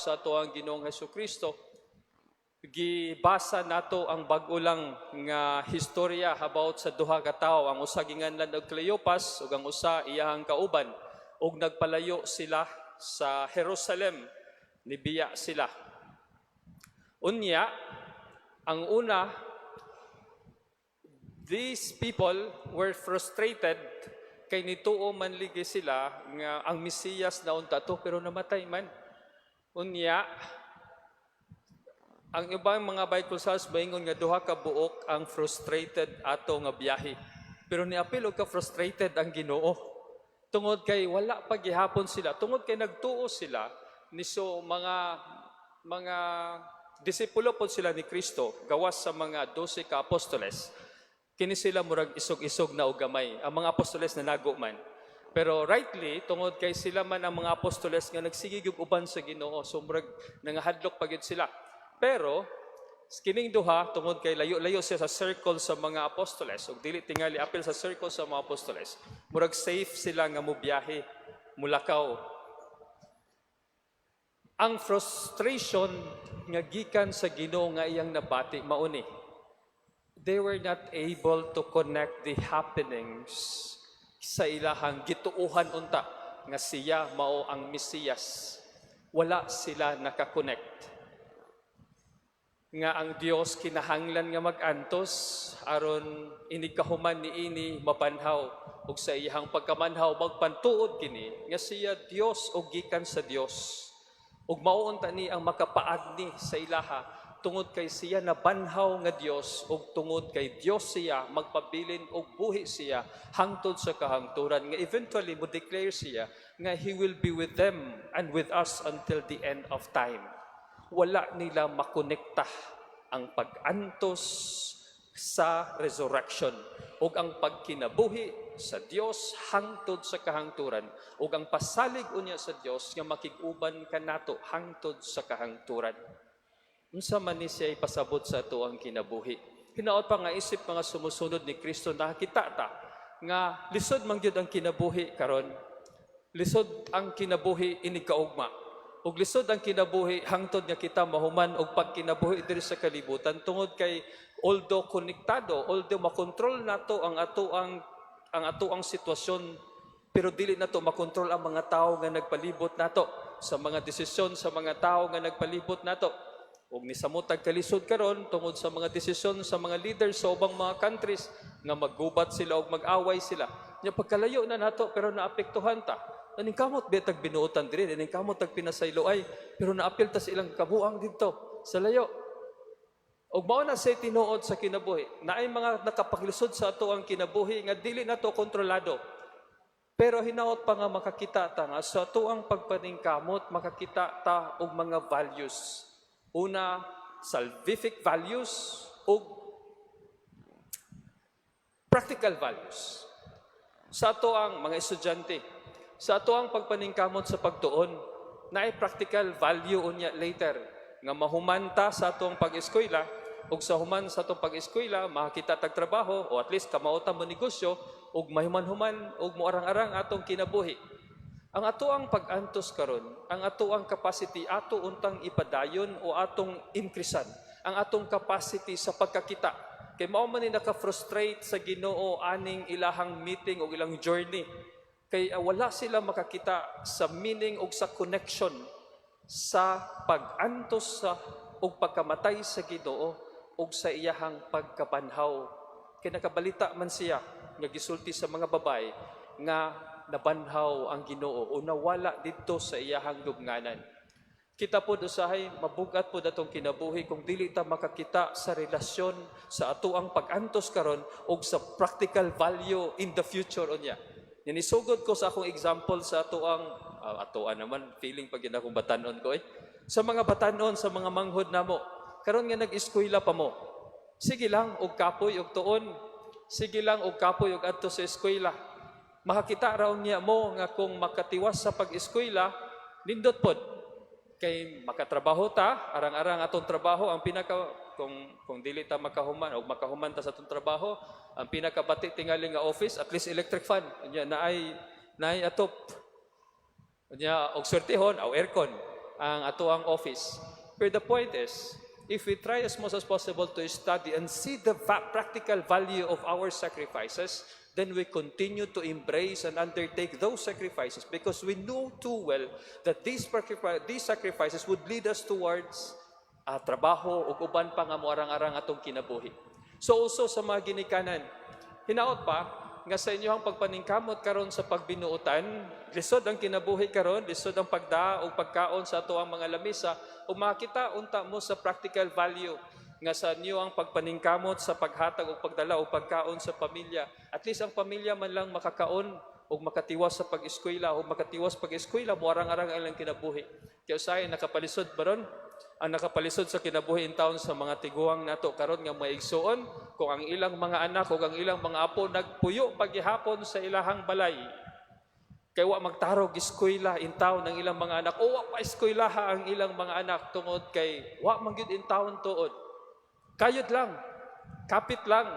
Sa atoang Ginoong Hesus Kristo, gibasa nato ang bag-o lang nga historya about sa duha ka tawo. Ang usa ginganlan og Cleopas ug ang usa iyahang kauban, ug nagpalayo sila sa Jerusalem, nibiya sila. Unya ang una, these people were frustrated kay nituo man ligi sila nga ang Mesiyas na unta to, pero namatay man. Unya ang ibang mga Bible scholars maingon nga duha ka buok ang frustrated ato nga biyahe. Pero niapil og ka frustrated ang Ginoo. Tungod kay wala pa gihapon sila, tungod kay nagtuo sila ni so mga disipulo pod sila ni Kristo gawas sa mga 12 ka apostoles. Kini sila murag isog-isog na og gamay. Ang mga apostoles na nago man. Pero rightly, tungod kay sila man ang mga apostoles nga nagsige og uban sa Ginoo, so murag nangahadlok pa gyud sila. Pero kining duha, tungod kay layo-layo siya sa circle sa mga apostoles ug dili tingali apil sa circle sa mga apostoles, murag safe sila nga mobiyahe, mulakaw. Ang frustration nga gikan sa Ginoo nga iyang nabati mao ni they were not able to connect the happenings sa ilahang gituuhan unta nga siya mao ang Mesiyas. Wala sila nakakonect nga ang Dios kinahanglan nga mag-antos aron inig kahuman niini mabanhaw, ug sa iyang pagkamanhaw magpantuod kini nga siya Dios og gikan sa Dios, ug mao unta ni ang makapaagni sa ilaha tungod kay siya nabanhaw nga Dios, ug tungod kay Dios siya magpabilin og buhi siya hangtod sa kahangturan, nga eventually mo declare siya nga He will be with them and with us until the end of time. Wala nila makonekta ang pag-antos sa resurrection ug ang pagkinabuhi sa Dios hangtod sa kahangturan ug ang pasalig unya sa Dios nga makig-uban kanato hangtod sa kahangturan. Unsa man ni siya ipasabot sa ato ang kinabuhi? Hinaot pa nga isip mga sumusunod ni Kristo, nakakita ta nga lisod man gyud ang kinabuhi karon. Lisod ang kinabuhi inig kaugma. Ug lisod ang kinabuhi hangtod nga kita mahuman og pagkinabuhi diri sa kalibutan, tungod kay although konektado, although makontrol nato ang ato ang sitwasyon, pero dili nato makontrol ang mga tao nga nagpalibot nato, sa mga desisyon sa mga tao nga nagpalibot nato. Ug nisamot tag kalisod karon tungod sa mga desisyon sa mga leaders sa ubang mga countries nga maggubat sila ug mag-away sila. Nya pagkalayo na nato, pero naapektuhan ta. Naningkamot ba tag binuotan diri, naningkamot tag pinasayloay, pero naapil ta sa ilang kabuang didto sa layo. Ug mao na sa tinuod sa kinabuhi. Naay mga nakapaglisod sa ato ang kinabuhi nga dili nato kontrolado. Pero hinaot pa nga makakita ta nga sa ato ang pagpaningkamot makakita ta og mga values. Una, salvific values ug practical values. Sa ato ang mga estudyante, sa ato ang pagpaningkamot sa pagtuon, naay practical value unya later nga mahumanta sa atong pag-eskwela, ug sa human sa atong pag-eskwela makakita tag trabaho o at least kamao ta mo negosyo ug mahuman-human ug moarang-arang atong kinabuhi. Ang ato ang pag-antos karon, ang ato ang capacity ato untang ipadayon o atong increasean ang atong capacity sa pagkakita. Kay mao man ni naka-frustrate sa Ginoo aning ilahang meeting o ilang journey. Kay wala sila makakita sa meaning o sa connection sa pag-antos sa ug pagkamatay sa Ginoo ug sa iyahang pagkabanhaw. Kay nakabalita man siya nga gisulti sa mga babae nga nabanhaw ang Ginoo o nawala didto sa iyahang lubnganan. Kita pod usahay mabugat pod atong kinabuhi kung dili ta makakita sa relasyon sa ato ang pag-antos karon ug sa practical value in the future unya. Nisugod ko sa akong example sa ato ang atoan naman, feeling pag yun akong batanon ko eh. Sa mga batanon, sa mga manghod namo, karon nga nag-eskwela pa mo. Sige lang og kapoy og tuon. Sige lang og kapoy og adto sa eskwela. Makakita raw niya mo nga kung makatiwas sa pag-eskwela, nindot pod kay makatrabaho ta, arang-arang atong trabaho. Ang pinaka kung dili ta makahuman o makahuman ta sa atong trabaho, ang pinakabati tingali nga office, at least electric fan unya, naay atop unya, og swertehon aw aircon. ang atoang office. But the point is, if we try as much as possible to study and see the practical value of our sacrifices, then we continue to embrace and undertake those sacrifices because we know too well that these sacrifices would lead us towards trabaho ug uban pa nga moarang-arang atong kinabuhi. So also sa mga ginikanan, hinaot pa nga sa inyong pagpaningkamot karon sa pagbinuotan, lisod ang kinabuhi karon, lisod ang pagdaa o pagkaon sa ato ang mga lamisa, ug makita unta mo sa practical value nga sa inyo ang pagpaningkamot sa paghatag o pagdala o pagkaon sa pamilya. At least ang pamilya man lang makakaon o makatiwas sa pag-eskwela o makatiwas pag-eskwela, muarang-arang ang ilang kinabuhi. Kaya usahay nakapalisod ba ron? Ang nakapalisod sa kinabuhi in taon sa mga tiguang nato karon nga mga igsuon, kung ang ilang mga anak o ang ilang mga apo nagpuyo paghihapon sa ilahang balay kay wa magtarog eskwela in taon ang ilang mga anak o wa pa eskwelaha ang ilang mga anak tungod kay wa man gyud in taon tuod. Kayod lang, kapit lang,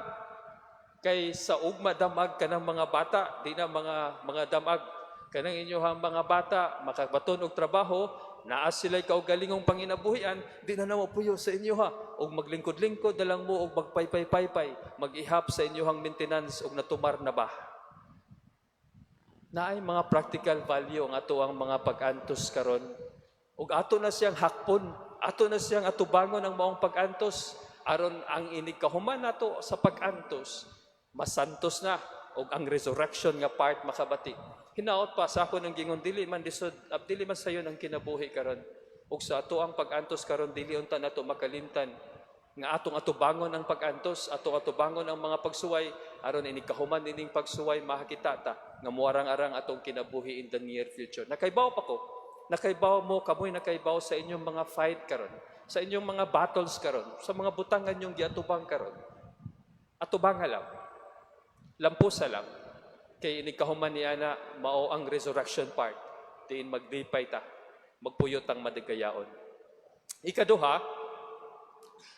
kay sa ugma damag kanang mga bata, di na mga damag kanang inyohang mga bata makabaton og trabaho, naa sila'y kaugalingong panginabuhian, di na namo puyo sa inyo ha og maglingkod-lingkod na lang mo og magpaypay-paypay, mag-ihap sa inyohang maintenance og natumar na ba. Naay mga practical value ang ato ang mga pag-antos karon ug ato na siyang hakpon, ato na siyang atubangon ang maong pag-antos aron ang inig kahuman nato sa pag-antos, masantos na og ang resurrection nga part makabati. Hinaot pa sa ako ng gingon, dili man lisod, dili man sayon ang kinabuhi karon. Ug sa ato ang pag-antos karon, dili unta nato makalimtan nga atong atubangon ang pag-antos, atong atubangon ang mga pagsuway aron inig kahuman nining pagsuway, makakita ta nga muarang-arang atong kinabuhi in the near future. Nakaibaw pa ko, nakaibaw mo, kamoy nakaibaw sa inyong mga fight karon, sa inyong mga battles karon, sa mga butangan yung giatubang karon. Atubanga lang. Lampusa lang. Kay inig kahuman niya na mao ang resurrection part. Diin maglipay ta, magpuyot ang madigayaon. Ikaduha,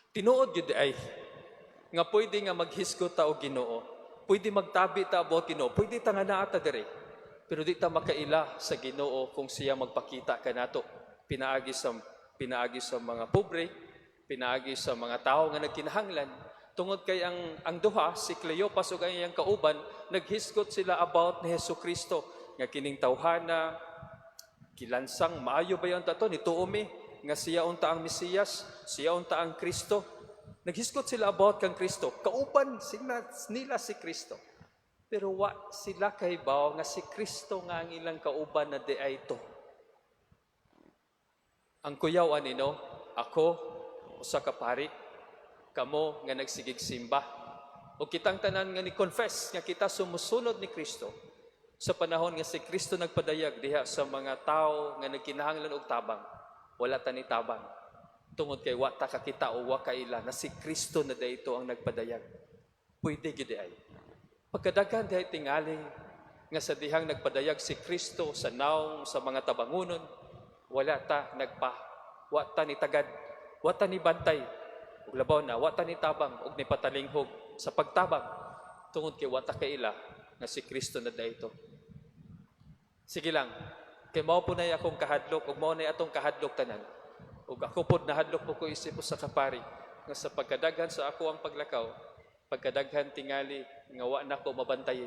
tinuod gyud ay nga pwede nga maghisgot ta og Ginoo. Pwede magtabi ta about Ginoo. Pwede ta nga naa ta diri. Pero di ta makaila sa Ginoo kung siya magpakita kanato pinaagi sa mga pobre, pinaagi sa mga tao nga nagkinahanglan. Tungod kay ang duha, si Cleopas ug ang iyang kauban, naghisgot sila about ni Hesus Kristo nga kining tawhana kilansang maayo ba yung tato nituo mi nga siya unta ang Mesiyas, siya unta ang Kristo. Naghisgot sila about kang Kristo. Kauban sila nila si Kristo. Pero wa sila kahibaw nga si Kristo nga ang ilang kauban na di ay to. Ang kuyaw ani, no, ako usa ka pari, kamo nga nagsigig simba. O kitang tanan nga ni confess nga kita sumusunod ni Kristo sa panahon nga si Kristo nagpadayag diha sa mga tao nga nagkinahanglan og tabang, wala ta ni tabang. Tungod kay wa ta kakita o wa kaila na si Kristo na dayto ang nagpadayag. Pwede gyud ay. Pagkadaghan dihay tingali nga sa dihang nagpadayag si Kristo sa naong sa mga tabangunon, wala ta nagpa, wa ta ni tagad, wa ta ni bantay, ug labaw na wa ta ni tabang ug ni patalinghog sa pagtabang tungod kay wa ta kaila nga si Kristo na dayto. Sige lang, kay mao po na akong kahadlok ug mao na atong kahadlok tanan. Ug ako pod nahadlok po ko isip sa kapari nga sa pagkadaghan sa ako ang paglakaw, pagkadaghan tingali nga wa nako mabantay.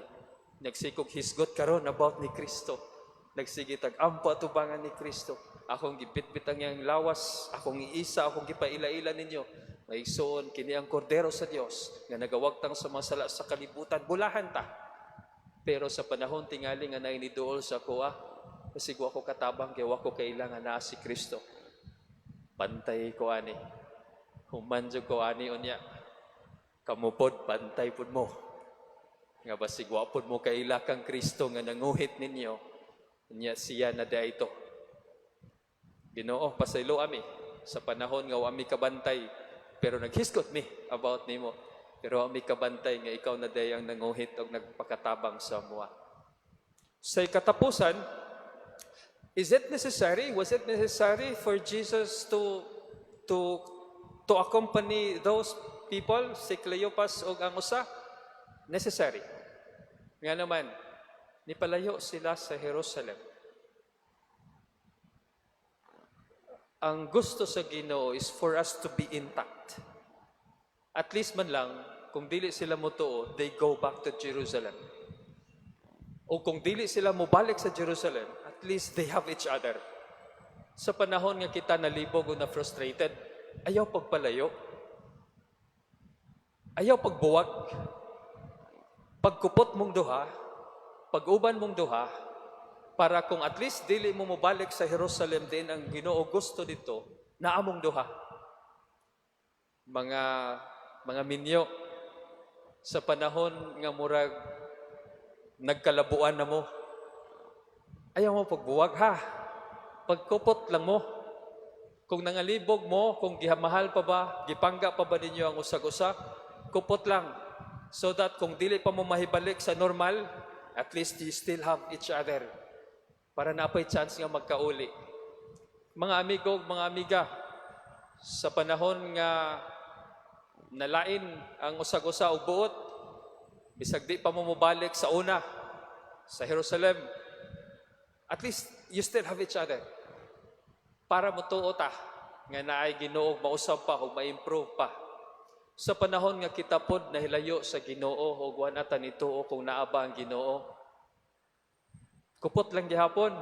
Nagsikog hisgot karon about ni Kristo. Nagsige tag ampo atubangan ni Kristo. Akong gibitbit ang iyang lawas, akong iisa, akong gipaila-ila ninyo. Maigsoon, kini ang kordero sa Dios nga nagawagtang sa mga sala sa kalibutan. Bulahan ta. Pero sa panahon tingali nga nainiduol sa ako, kasi wa ko katabang kay wa ko kailangan naa si Kristo. Bantay ko ani. Human jud ko ani unya. Kamo pod, bantay pod mo. Nga basig wa pod mo kaila kang Kristo nga nanguhit ninyo. Nya siya na ito. Ginoo, pasaylo ami sa panahon nga wa mi kabantay pero naghisgot mi about nimo. Pero wa mi kabantay nga ikaw na day ang nanguhit og nagpakatabang sa amoa. Sa katapusan, is it necessary? Was it necessary for Jesus to accompany those people, si Cleopas o ang usa? Necessary. Nga naman, nipalayo sila sa Jerusalem. Ang gusto sa Ginoo is for us to be intact. At least man lang, kung dili sila motuo, they go back to Jerusalem. O kung dili sila mobalik sa Jerusalem, at least they have each other. Sa panahon nga kita nalibog o na frustrated, ayaw pagpalayo. Ayaw pagbuwag. Pagkupot mong duha, pag-uban mong duha, para kung at least dili mo mobalik sa Jerusalem din ang Ginoo gusto dito, naa mong duha. Mga minyo, sa panahon nga murag nagkalabuan na mo, ayaw mo pagbuwag, ha. Pagkupot lang mo. Kung nangalibog mo, kung gihamahal pa ba, gipangga pa ba ninyo ang usag-usa, kupot lang. So that kung dili pa mo mahibalik sa normal, at least you still have each other. Para naa pay chance nga magkauli. Mga amigo, mga amiga, sa panahon nga nalain ang usag-usa og buot, bisag di pa mo mobalik sa una, sa Jerusalem, at least you still have each other. Para motuo ta nga naay Ginoo, mausab pa ug ma-improve pa. Sa panahon nga kita pod nahilayo sa Ginoo ug wa na ta nituo kung naa ba ang Ginoo, kupot lang gihapon.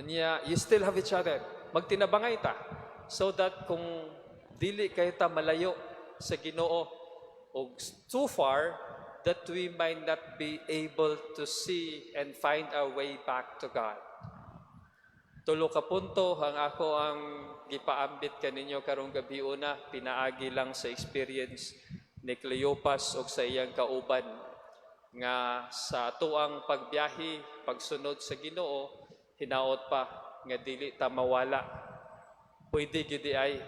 Unya, you still have each other. Magtinabangay ta so that kung dili kay ta malayo sa Ginoo o too far that we might not be able to see and find our way back to God. Tulo ka punto ang ako ang gipaambit kaninyo karong gabi. Una, pinaagi lang sa experience ni Cleopas ug sa iyang kauban nga sa atuang pagbiyahe, pagsunod sa Ginoo, hinaot pa nga dili ta mawala. Pwede gyud ay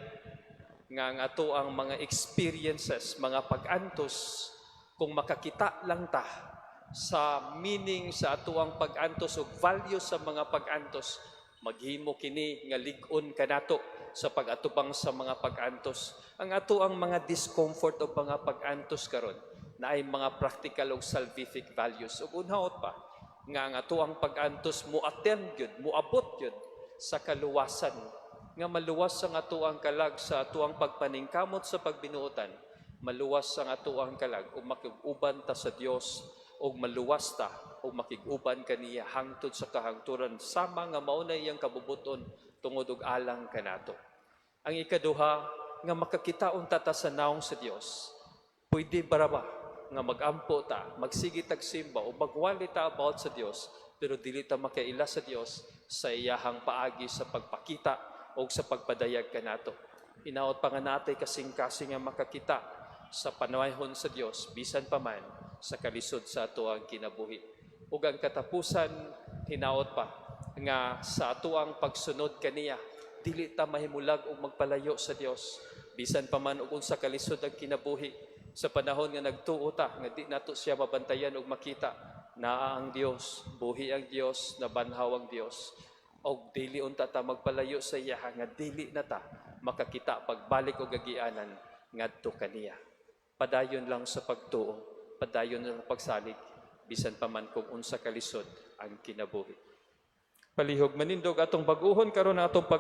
nga ang atoang mga experiences, mga pag-antos, kung makakita lang ta sa meaning sa atoang pag-antos ug value sa mga pag-antos, maghimo kini nga lig-on kanato sa pag-atubang sa mga pag-antos. Ang atoang mga discomfort o mga pag-antos karon naay mga practical ug salvific values. Ug unhaot pa nga ang atoang pag-antos mo attend gyud, moabot gyud sa kaluwasan, nga maluwas ang atoang kalag sa atoang pagpaningkamot sa pagbinuotan, maluwas ang atoang kalag ug makig-uban ta sa Dios ug maluwas ta ug makig-uban kaniya hangtod sa kahangturan, sama nga mao na iyang kabubuton tungod og alang kanato. Ang ikaduha, nga makakita unta ta sa nawong sa Dios. Pwede bara ba nga magampo ta, magsige tag simba o magwali ta about sa Dios, pero dili ta makaila sa Dios sa iyahang paagi sa pagpakita o sa pagpadayag kanato? Hinaot pa nga natay kasing-kasing nga makakita sa panayhon sa Dios bisan pa man sa kalisod sa atoang kinabuhi. Ug ang katapusan, hinaot pa nga sa atoang pagsunod kaniya, dili ta mahimulag og magpalayo sa Dios bisan pa man og unsa kalisod ang kinabuhi. Sa panahon nga nagtuo ta nga di nato siya mabantayan og makita, naa ang Dios, buhi ang Dios, nabanhaw ang Dios, og dili unta ta magpalayo sa iya nga dili na ta makakita pagbalik og agianan ngadto kaniya. Padayon lang sa pagtuo, padayon lang sa pagsalig, bisan pa man kung unsa kalisod ang kinabuhi. Palihog manindog, atong bag-ohon karon ang atong pag